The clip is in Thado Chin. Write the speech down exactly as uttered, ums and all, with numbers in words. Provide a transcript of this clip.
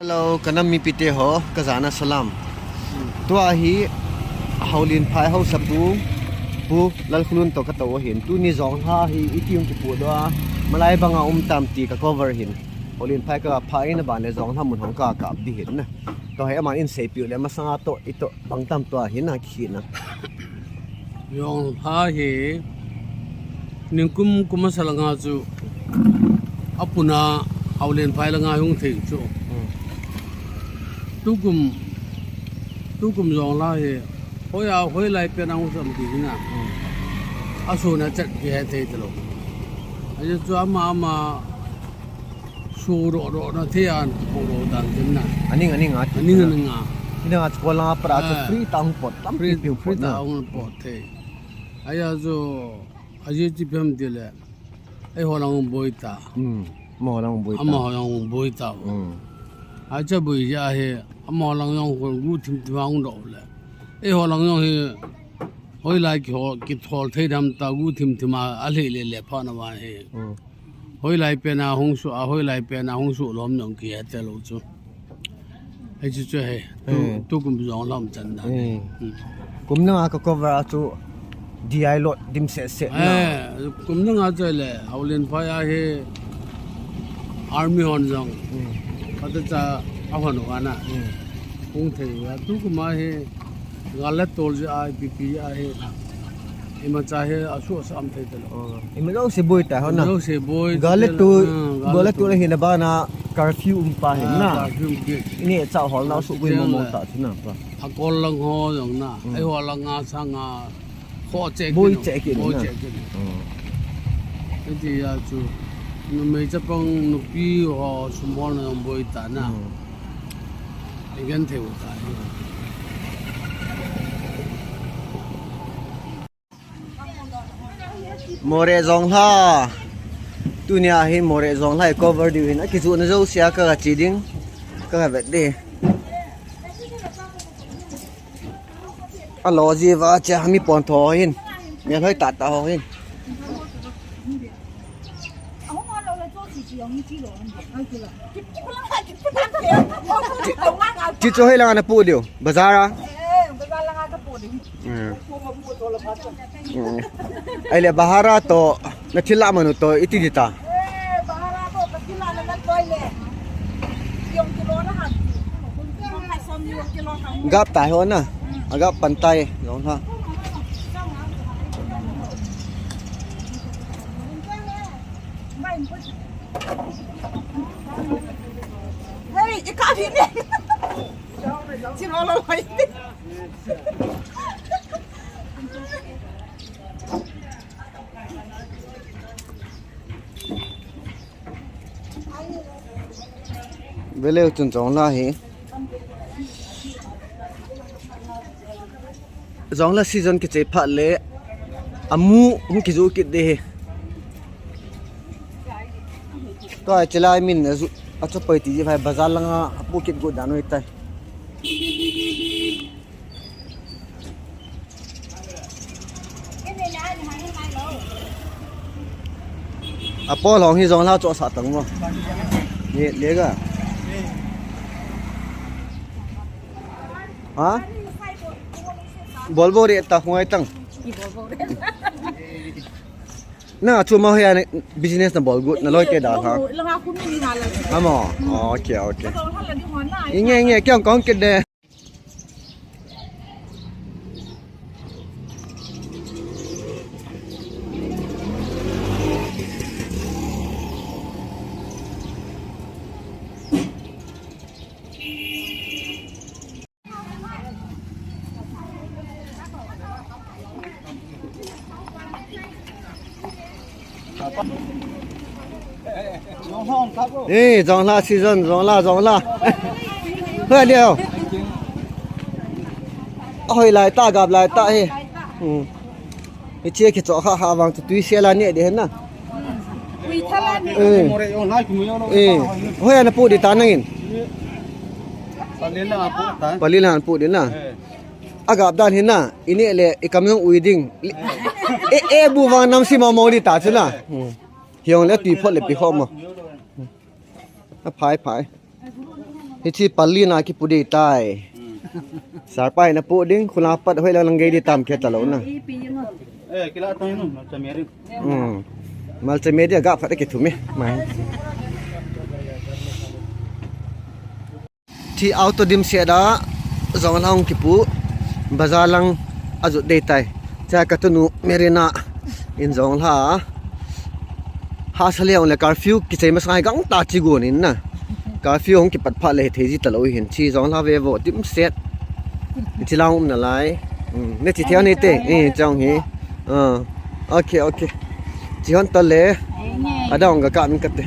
Hello, ka nam mipite ho, ka jana salam. Tua hi Haulianphai haosapu, Pu Lalkhulun toh ka tou ahin. Tuni jong lha hi iti hung kipodoh a, malai banga um tam ti ka cover hin. Haulianphai ka phah in aban le jong lha mun hung ka kap di hin na. Tua hi aman in seipiu le masanga toh, itoh bang tam tua hin na kihi na. Jong lha hi, ningkum kum masa langa chu, apuna Haulianphai langa hung thei chu. Hmm. Tukum, tukum jong lha hi, hoiya, hoilai pena hung sam ti hin na. Hmm. Asuna chat kihe thei talou. Ajeh chu ama, ama, Su ro ro na thei an po ro dan tin na. Aning, aning a ti Aning, na. Aning a. Ina nga chu kolang a para chu Ah. free ta hung pot, tam Free, pi pi hung free pot ta na. Hung pot thei. Aya chu, aji ti pem ti le. Ei ho lang hung boi ta. Hmm. Ama ho lang hung boi ta. Ama ho lang hung boi ta. Hmm. Acha boi ja he, ama ho lang jong hung gu thim thim a hung do le. Ei ho lang jong he, hoilai kiho, kithol thei dam ta gu thim thim a, a le le le pha na va he. Hmm. Hoilai pena hung su, a hoilai pena hung su lom nong kihe talou chu. Hichu chu he. Tu, Hmm. tukum jong lom chan da. Hmm. Hmm. Kum nanga ka cover a chu D I lot dim se se na. Eh, kum nanga chu le, Haulianphai a hi army hon jong. Hmm. Kata cha a hon wa na. Hmm. Hung thei wa. Tukum a hi Gal le tol ji a, I P P a hi. Imacha hi asu asam thei talou. Oh. Ima jouse boi ta ho na. Ima jouse boi Gal le ta tol, ah, gal gal le le tol tol. Hi na bana curfew um pa hin Ah, na. Curfew um ki. Ini cha hol na su boi mo mo Tiang le. Ta chu na pa. Akol lang ho jong na. Hmm. Ei ho lang a sang a. Kho che Boi ki no. che ki Boi na. Che ki no. Hmm. Iti ya chu. Numei chapang nupi ho sum hol na jong boi ta na. Hmm. Ei gen thei u ta hi. Moreh jong lha. Tunia hi Moreh jong lha cover diu hin. Akijoh na jouse a ka ga che ding. Ka ga vet ding. Alo ji va che mi pon tho hin. Mi lhoi ta ta ho hin. Ti chu hoi langa na pu diu, bazar a. Eh, bazar langa ka pu diu. Hmm. Hmm. Ahile bazar a toh, na thil lah manu toh, iti di ta. Eh, bazar a toh, ka thil lah na na toh le. Yung kilo na han. Yung hai som yung kilo na. Gap tai ho na. Hmm. Agap pan tai, jong lha. Hey, you can't hit me. Sino lo mai. Vele chun jong lha hi. Jong lha season kichai phat le amu hung kijoh kit ding hi. Tua chilai min ajoh, achoh poi ti ji vai bazar langa apu kit got dan u tai. Apo long hi jong lha chohsah tang mo. Ni le ga. Ha? Bol bo re ta hung ai tang. Na chu ma hoiya business na bol got na loi te da ha. Amo. Okay, okay. Inge, inge, kyang kong kit de. Eh, jong lha season, jong lha, jong lha. Hoi leo. Ahoi lai ta, gap lai ta hi. Hmm. Hiche kichoh kha kha vang chu tui sel a neh ding hen na. Ui thala ni. Eh. Eh. Hoiya na pu ding ta nangin. Pali lang a pu ta. Pali lang a pu ding na. Eh. Agap dan hin na. Ineh le ikam jong ui ding. E, e bu vang nam si mo mo ding ta chu na. Hmm. Hiong le tui phot le pi kho mo. A phai phai. Hichi pali na kipu ding tai. Sarpai na pu ding, khula pat hoi lang lang gei di tam khe talou na. Eh, kila tang nu, macam meri. Hmm. Malcha media ga phat ke thu me. Mai. Thi auto dim se da, jong lang kipu. Bazar lang ajut dei tai. Cha ka tunu Merina in jong la. Ha sa le ong le curfew kichai masang hai gang ta chi gon in na. Curfew hong kipat pha le thei ji talou hin chi jong la ve vo dim set. Chi lang um na lai. Hmm, ne chi thia ne te. Eh, chang hi. Ah. Okay, okay. Chi hon ta le. Ada ong ga ka min ka te.